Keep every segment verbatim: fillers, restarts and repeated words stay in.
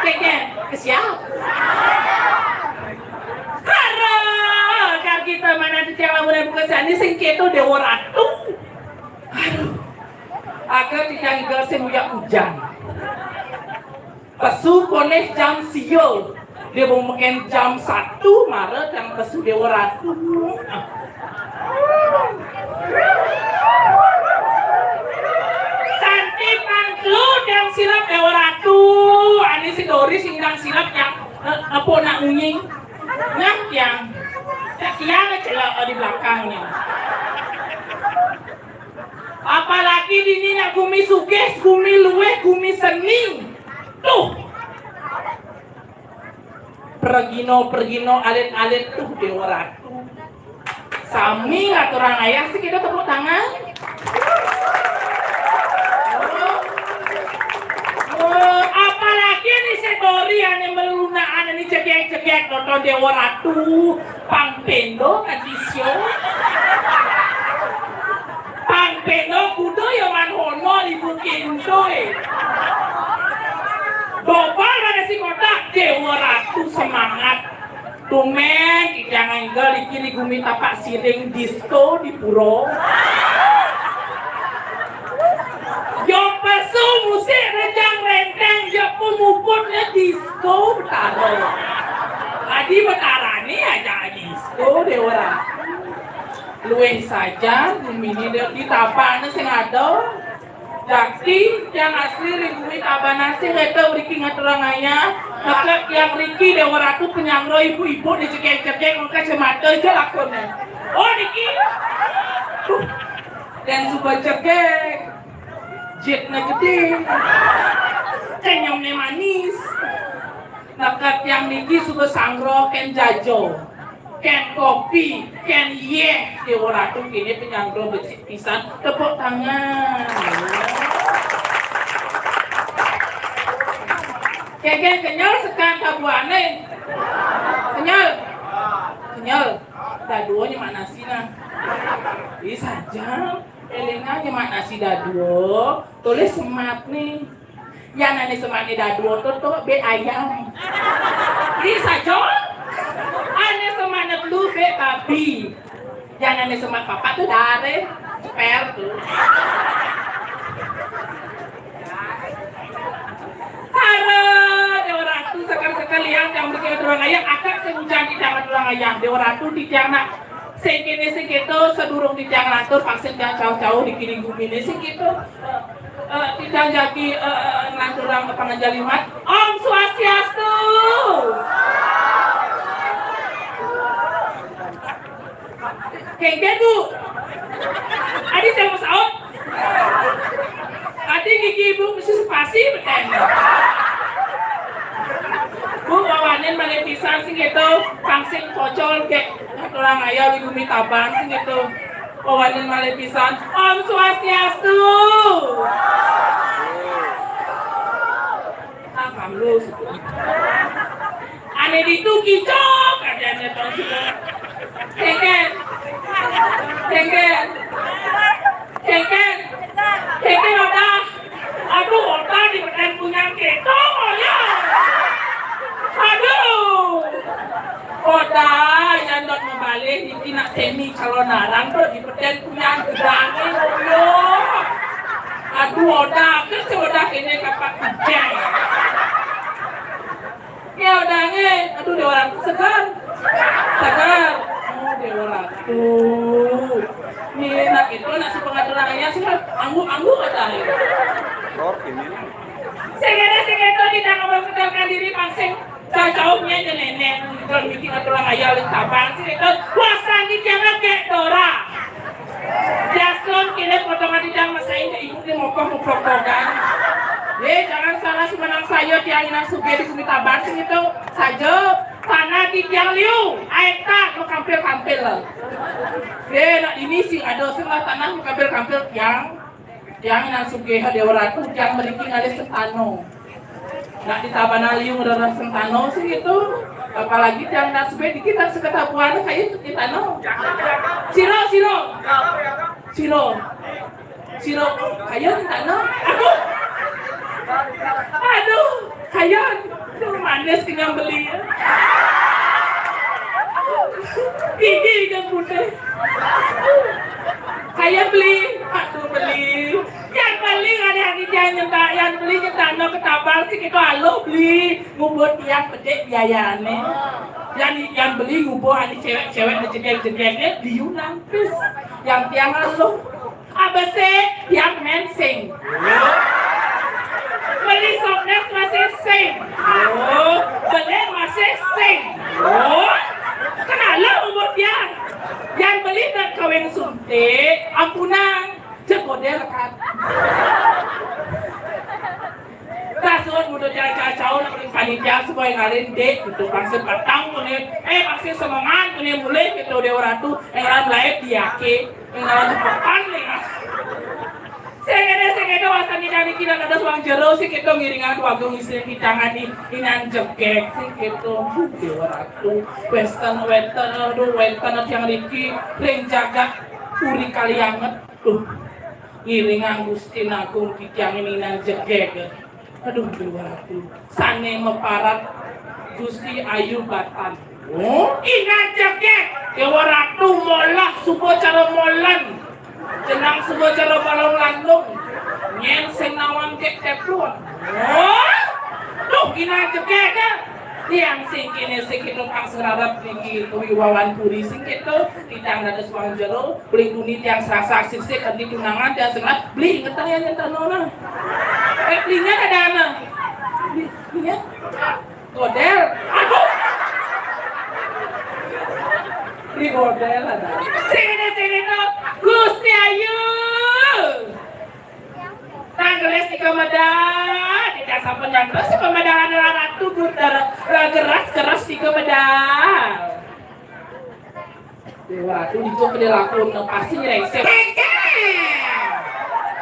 Keke, kesian. Haro, kal kita mana di tiang lamun bukan sani sing keto Dewa Ratu. Aduh. Aga titiang igal sing uyak ujan. Pesu koneh jam sia. Dia mau makan jam satu, mara tiang pesu Dewa Ratu. Cantik pangklu tiang silap Dewa Ratu. Ani si Doris indang silap yang eh, apa nak munyi. Nah, tiang. Tak tiang celak di belakangnya. Apalagi dini nak gumi sugih, gumi luweh, gumi seni. Tuh. Pergino, pergino, alit-alit tuh Dewa Ratu. Sami ngaturang ayah sih kita tepuk tangan. Oh, apalagi ini si Dori ane melunaan ini cegek-cegek nonton Dewa Ratu. Pang pendo kadisio. Pang pendo kudo yo man hono ibu kinto eh. Dobal pada si kotak Dewa Ratu semangat. Tumen, jangan tinggal di kiri gumi tapak siring disco di puro. Yo pesu musik rejang renteng, yo pemukutnya disco betara. Adi betara ni aja disco Dewa Ratu. Luwih saja gumine dia di tapak ni sing ada. Jakti yang asli ring gumi Tabanan sing reta mriki ngaturang ayah. Maka yang mriki Dewa Ratu penyangro ibu-ibu di cekek-cekek maka cemata je lakone. Oh niki. Tuh. Dan suba cekek. Jetne gede. Senyumnya manis. Maka yang niki suba sangro ken jajo. Ken kopi, ken yeh, Dewa Ratu kene penyangro becik pisan. Tepuk tangan. Keke kenyal sekan tabuane. Kenyal. Kenyal. Daduo nyemak nasi nah. Ih saja. Elinga nyemak nasi daduo. Tulis semat nih. Yan ane sematne daduo to, to be ayam. Ih saja. Ane sematne telu be babi. Yan ane semat papat to dare. Sper to. Halo, Dewa Ratu sekali-sekali yang yang bikin orang ayam, akak sing ujan di tangan orang ayam. Dewa Ratu di tiang nak. Sing kene sing keto, sedurung titiang lantur, vaksin tiang cauh-cauh di kiring gumine sing keto. Eh, eh, titiang jagi, eh, eh, nganturang panganjali umat. Om Swastiastu. Kengken, Bu. Adi saya mau saut. Adi gigi Ibu mesti sepasi beten. Bu, wawanin malih pisan sing keto, pang sing pocol kek. Tulang ayam di gumi Tabanan sing itu. Pawanin malih pisan. Om Swastiastu. Ah, kamlus. Ane ditu kicok, adanya tong sudah. Kengken. Kengken. Kengken. Kengken, Odah. Aduh, Odah di beten punyang keto, ya. Aduh. Odah, ya ndot mabalih, niki nak semi calon arang, tuh di beten punyang gedang, ya. Aduh, Odah, ke si Odah kene kapak kejang. Ya, Odah, nge. Aduh, Dewa Ratu segar. Segar. Oh, Dewa Ratu. Nih, nak itu, nak si pengatur ayah sih, angguk-angguk aja. Lor, ini. Segera, segera, tidak memperkenalkan diri, pangsing. Cacauhnya aja nenek, kalau bikin aturan ayah, lengkapan sih, itu. Wah, sandi tiang kek Dora. Jason kene potongan idang masain ke ibu ni mokoh muprokogan. Eh, jangan salah semenang saya tiang inang suge di gumi Tabanan sing itu. Saja tanah di tiang liu, aita mau kampil-kampil lah. Eh, nak ini sih ada sing lah tanah mau kampil-kampil tiang. Tiang inang suge Dewa Ratu, tiang meriki ngalih sentano. Nak di Tabanan liu ngerereh sentano sing itu. Apalagi tiang inang suge dikit tak seketabuan kayak sentano. Siro, siro. Sira. Sira. Kaya tak no. Aduh. Aduh. Kaya. Aduh, manis kenyang beli. Gigi kan putih. Kaya beli. Aduh, beli. Yan beli ada hari dia nyentak. Yan beli nyentak no ketabal sik kita alo beli. Ngubur tiang pedik biayane. Yan, yan beli ngubur ani cewek-cewek ni jegek-jegek ni di Yunan. Pis. Yan tiang alo. Abese tiang mensing. Beli Sofnex masih sing. Oh, beli masih sing. Oh, kenal lo umur tiang. Yan beli nak kawin suntik, ampunang. Cek model kan. Tasut muda cai cacau nak paling panitia supaya ngalin dek gitu. Pangsit patang kene, eh, pangsit semengan kene mulih gitu, Dewa Ratu. Yang lain lain diake, yang lain papan nih. Sing kene, sing kene, wasan kita niki nak ada suang jero sih kita ngiringan waktu ngisi kita ngani inan jegek sih gitu. Dewa Ratu, western, western, aduh, western yang riki, ring jagat, uri kalianget. Duh, ngiringan Gusti Agung titiang inan jegek. Aduh, Dewa Ratu. Sane maparat Gusti Ayu Batan. Oh, inan jegek. Dewa Ratu molah suba cara molen. Jenang suba cara balong landung. Nyen sing nawang kek teflon. Oh, duh, inan jegek. Tiang sing kene sing kita tak serarap niki kewiwawan puri sing kita titiang dados wong jero. Beli muni tiang serasak sisik kanthi tunangan tiang sing beli ingetang ya nyentak nona. Eh, belinya ada anak. Belinya godel. Aduh. Beli godel ada. Sini, sini, tuh. Gusti Ayu. Tanggelis tiga medal. Tidak sampun nyantos si pemedalan ratu gurdara. Geras, geras tiga medal. Dewa Ratu itu dia lakon pasti nyerengsek.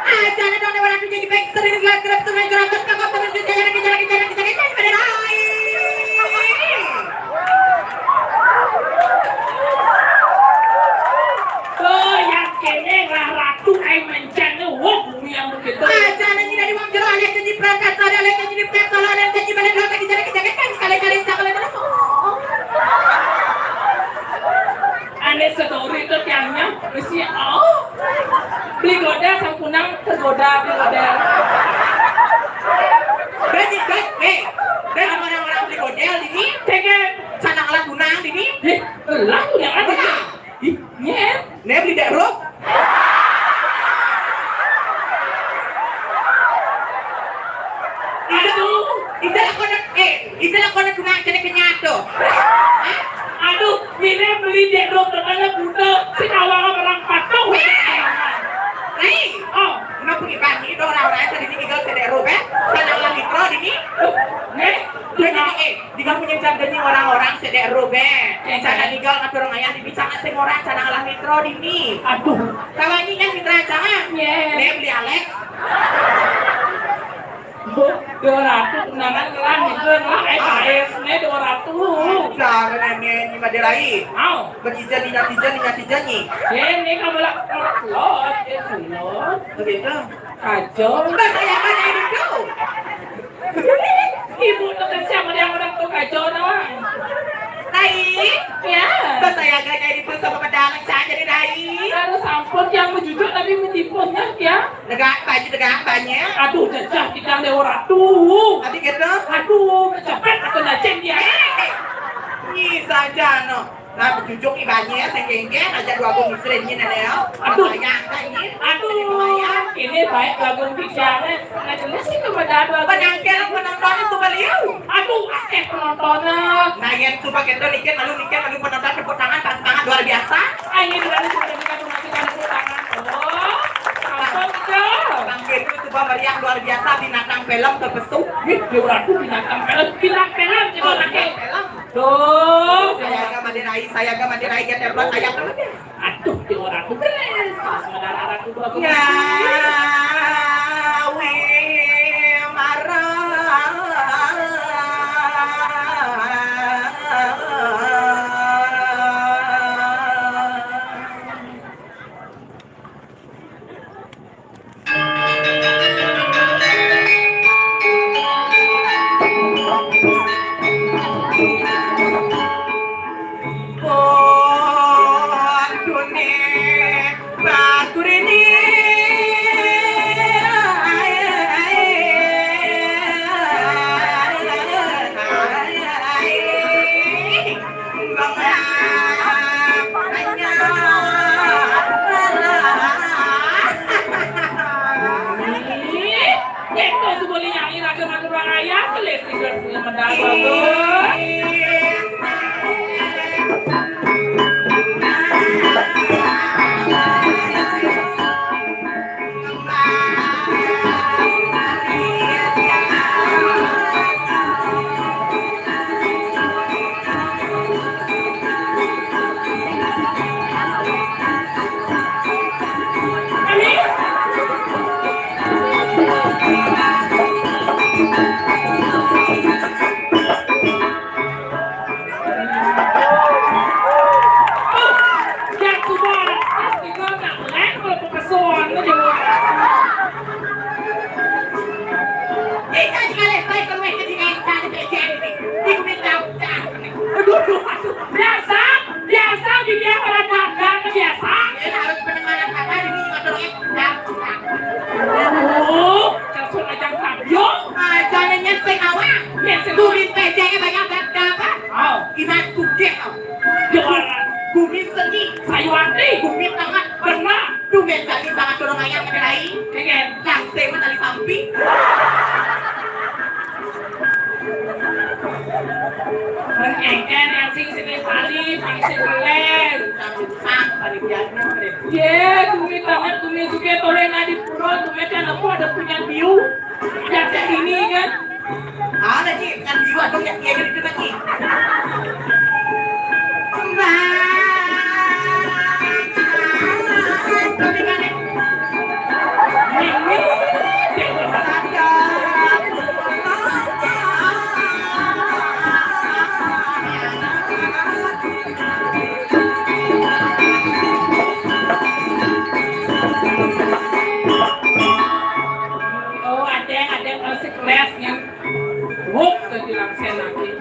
Aja ada dong Dewa Ratu jadi baik sering gelap gelap tuh naik gerambut kakak terus di jalan di jalan di jalan di jalan pada lain. Oh, yakin lah Ratu ai mencana wong yang begitu. Aja ada jadi wong jero alias jadi perangkat ada alias jadi perangkat salah alias jadi balik lagi di jalan di jalan kan kalian kalian cakal itu. Ane sedori itu tiangnya mesti oh. Beli goda sampunang tergoda beli goda. Berarti kan, eh, dan orang-orang beli godel ini, tege sana ngelah tunang ini. Eh, lah tunang apa? Ih, nyet. Nih beli dek Rup. Aduh, itu lah kona, eh, itu lah kona tunang cene kenyato. Aduh, ini beli dek Rup, tetangga buta, si kawangan orang patung. Nih, oh, kenapa gimana itu orang-orang tadi ini tinggal si dek Rup, eh? Sana orang mikro ini. Nih, tunang, eh. Di kampung yang jaga ni orang-orang sedek robe. Yang jaga ni gal ngatur ayah di bicara sing orang cara ngalah mitro di ni. Aduh. Kawan ni kan mitra cara. Ye. Lem di Alex. Bu, dua ratus tunangan lah itu lah eh paes ne dua ratus. Cara nenek ni pada lain. Au. Begitu ni nanti jadi nanti jadi. Ye ni kamu lah lot, ye lot. Begitu. Kacau. Bahasa yang mana itu? Ibu tuh kesian sama yang orang tuh kacau doang. Rai, ya. Terus saya agak kayak itu sama pedang saja nih Rai. Harus ampun yang menjujur tapi menipunya ya. Tegak baju tegak banyak. Aduh jajah kita Dewa Ratu. Tapi gitu. Aduh kecepet atau nacen dia. Ini saja no. Nah, bejujuk ibanye sing kengken aja dua gung istri nyi nene yo. Aduh. Bayangkan nyi. Aduh. Ini baik lagu bicara. Nah, jelas sih kepada dua penangkir penonton itu beliau. Aduh, akeh penontonnya. Nah, yang coba kita mikir lalu mikir lalu penonton tepuk tangan pas tangan luar biasa. Ayo dulu kita buka tepuk tangan. Oh, apa itu? Bang Kevin coba meriah luar biasa binatang film terpesona. Ih, dia berarti binatang film, binatang film itu lagi. Film. Duh, saya agak mandi rai, saya agak mandi rai geter banget ayam. Aduh, di orang tuh beres. Saudara aku tuh aku. Ngawi marah. Tendang bagus. Aduh, aduh, aduh. Biasa, biasa, di dia orang dagang, biasa. Ini harus pendengaran kata, ini juga terus. Oh, kasur aja kabyong. Aja nanya sing awak. Ya, sing awak. Duit P J banyak gak dapat. Oh. Iman sugih. Jualan. Bumi seni. Sayuwati. Bumi tengah. Pernah. Duit jadi banget dorong ayam ke lain. Pengen. Langsung tali samping. Mengengken yang sing sini tali, sing sing keler. Sang, tali biarnya, Bre. Ye, tumi banget, tumi suke tole nadi pura, tumi kan aku ada punya biu. Yang sini kan. Ada sih, kan biu atau yang dia gitu lagi. Mbak. Oh, ada, ada, eh, sekelas yang wuk ke dilaksanakan.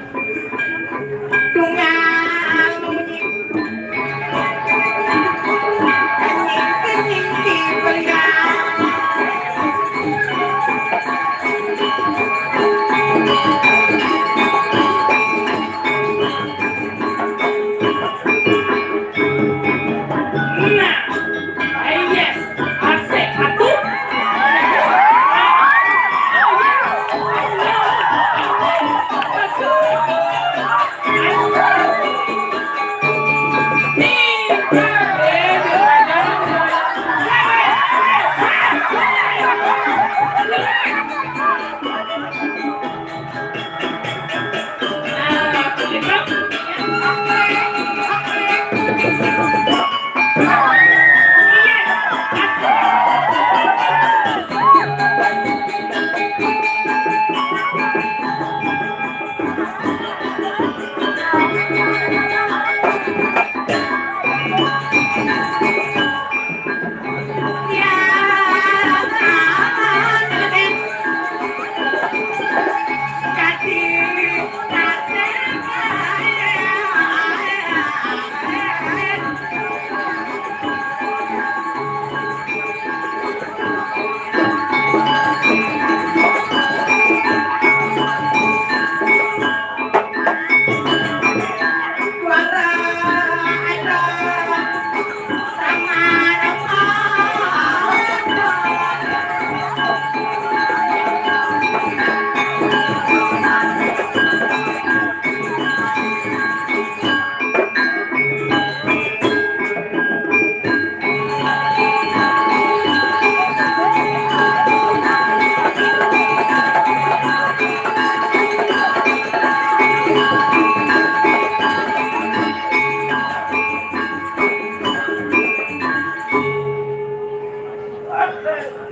Tunggal.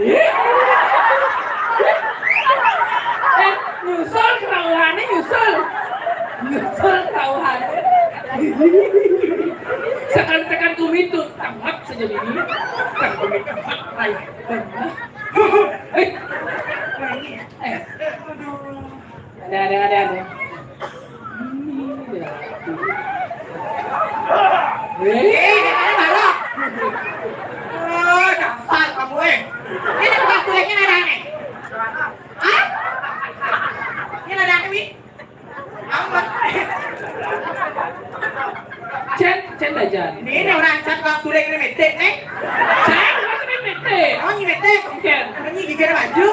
Eh, nyusul kerauhannya, nyusul. Nyusul kerauhannya. Sekan-sekan kumi tuh tamat saja ini. Kan kumi tamat, ay, benar. Eh, eh, aduh. Ada, ada, ada, ada. Eh, ini mana marah? Oh, dasar kamu, eh. Ini bukan kulitnya merah nih. Hah? Ini ada apa, Wi? Apa? Cen, cen aja. Ini orang cat bang suling ini metik nih. Cen, masih metik. Oh, ini metik. Oke. Ini gigi ada baju.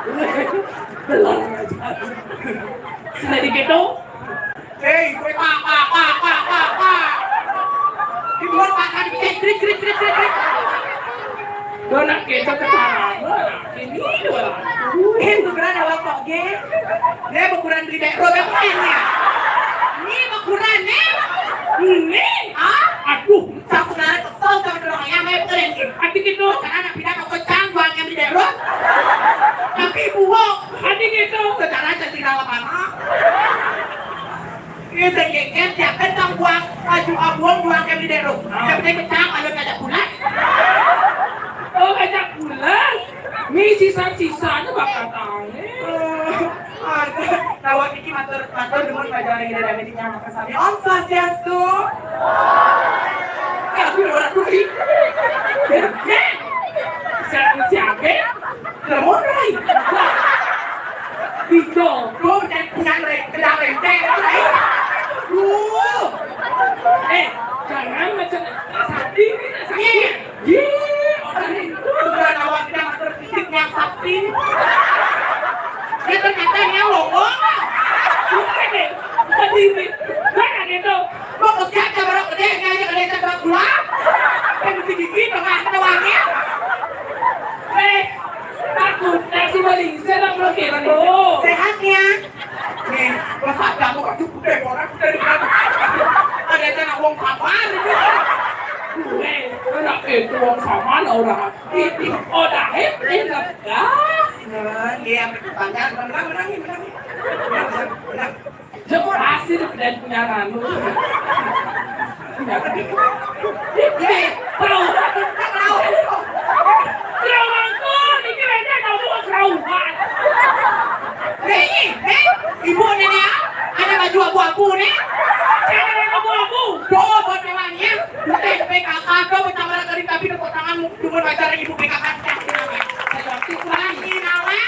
Belum. Sudah dikitu? Hei, gue pak, pak, pak, pak, pak, pak. Di luar pak, tadi cek, krik, krik, krik, krik, krik. Gue nak kita ketawa. Ini dua. Ini segera ada waktu, oke? Dia ukuran di daerah berapa ini? Ini ukuran nih. Ini? Ah? Aduh, saya sebenarnya kesel sama orang yang main keren. Hati gitu. Karena anak pindah ke kecang, buang yang di daerah. Tapi buang. Hati gitu. Secara aja sih kalau mana. Ini segengnya siapa tang buang baju abuang buang yang di daerah. Tapi dia kecang, kalau ngajak pulas. Oh, ngajak pulas. Ini sisa-sisanya bakal tangan. Ada, lawak iki matur, matur nuwun bagi orang yang ada di nyama kesami. Om Swastiastu. Ya, aku orang kuwi. Ya, ya. Siapa, siapa? Lemon Rai. Itu. Tuh, dan punya re-, kedang renteng, Rai. Duh. Eh, jangan macam sakti ini, sakti. Iya. Yee, orang itu. Sudah awak kita matur fisik yang sakti. Dia ternyata yang longok. Bukan, eh. Tadi ini. Kan ada itu. Mau ke siapa, baru gede, ini aja gede, cakra gula. Kan mesti gigi, tengah, ada wangi. Eh, takut, nasi beli, saya tak perlu kira tuh. Sehat ya? Nih, masa ada mau baju putih, orang putih di mana? Ada aja nak wong kapan? Eh, anak itu wong sama, orang. Ini, oh, dah, eh, eh, dah. Nah, iya, banyak, menang, menang, menang. Menang, menang. Jemur hasil dan penyaran. Ini, tahu, tahu. Tahu aku, ini aja kamu ketahuan. Nih, nih, ibu nih, nih, ya. Ada baju abu-abu nih. Jangan abu-abu. Tuh, buat dewannya. P K K tuh, pencamaran dari tapi tepuk tangan dukung acara ibu P K K. Ini nama.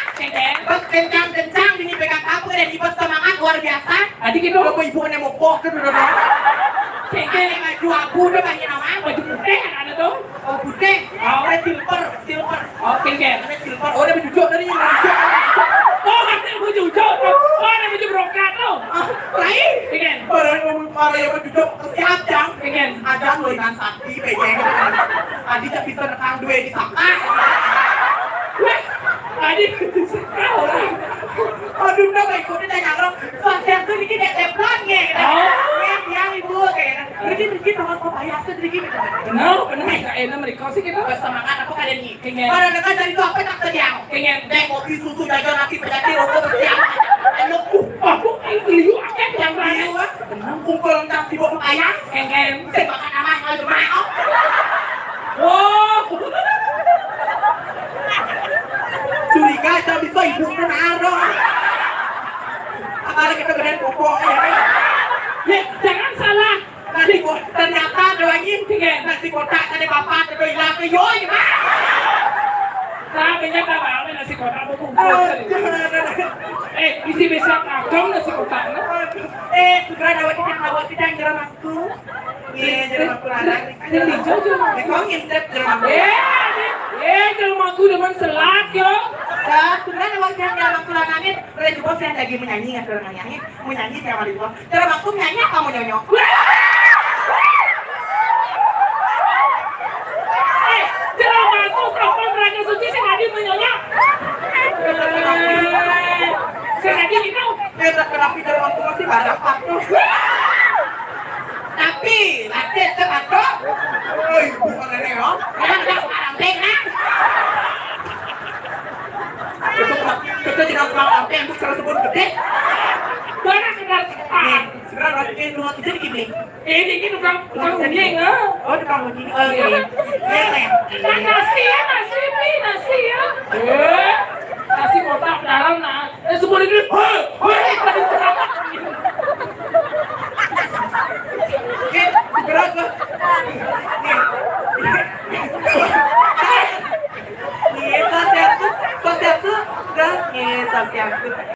Bos kencang-kencang ini P K K, aku ada di bos semangat luar biasa. Tadi gitu. Bapak ibu nih mokoh tuh, udah, udah. Ada baju abu tuh, banyak nama. Baju putih ada tuh. Oh, putih. Oh. Ada silver, silver. Oh, kengken. Ada silver. Oh, ada baju hijau tadi, baju hijau. Oh, ada baju hijau tuh. Oh, ada baju brokat tuh. Ah, lain. Kengken. Orang yang mau marah ya baju hijau, siap, Jang. Kengken. Ada lo ikan sakti, pegeng. Tadi tak bisa nekang duit di saka. Weh, tadi itu saka orang. Aduh, udah baik, udah jangan. Swastiastu ini dia teflon ya, gitu. Oh. Yang, yang ibu, kayak, berarti, berarti, sama, sama, ya, sedikit, gitu. Benar, benar. Nggak enak mereka sih, gitu. Bersemangat, apa, keadaan ini? Kengken. Kalau dengan dari itu, apa, tak sedia? Kengken. Teh, kopi, susu, jajan, nasi, pejati, rokok, bersiap. Enak, uh. Aku, aku, liu, aku, yang lain. Liu, ah. Benar. Kumpul, tak sibuk, apa, ya? Kengken. Saya makan, apa, kalau cuma, oh. Wow. Curiga, tak bisa, ibu, kan, aduh. Apalagi kita berani, pokok, ya. Ya, jangan salah. Nasi kotak, ternyata ada lagi. Iya. Nasi kotak, ada bapak, ada ilang, yo, ini mah. Tapi nyata banget nasi kotak, aku kumpul. Aduh. Eh, isi besok kacang nasi kotak, nah. Aduh. Eh, segera dawet kita, dawet kita yang jeramaku. Iya, jeramaku larang. Yang hijau, jeramaku. Kau ngintip jeramaku. Eh, eh, jeramaku dengan selat, yo. Dah, segera dawet kita jeramaku larang. Boleh juga saya lagi menyanyi, nggak suruh nyanyi. Mau nyanyi, saya mau dibuat. Cara aku nyanyi apa mau nyonyo? Eh, cara aku, apa berani suci, saya nggak mau nyonyo. Eh, saya nggak mau. Eh, tak kenapa cara aku masih barang aku. Tapi, laki sepatu. Oh, ibu mana nih, oh? Nah, nah, sekarang, deh, nah. Kita, kita tidak mau apa yang besar sebut gede. Mana sekarang? Nih, sekarang lagi kayak dua kita di kibling. Eh, ini tukang, tukang unyeng, ah. Oh, tukang unyeng. Oh, iya, iya. Iya, sayang. Nah, nasi ya, nasi, nih, nasi ya. Eh, nasi kotak dalam, nah. Eh, semua ini, hei, hei, tadi. Oke, segera ke. Nih. Nih, swastiastu, swastiastu, gas, nih, swastiastu.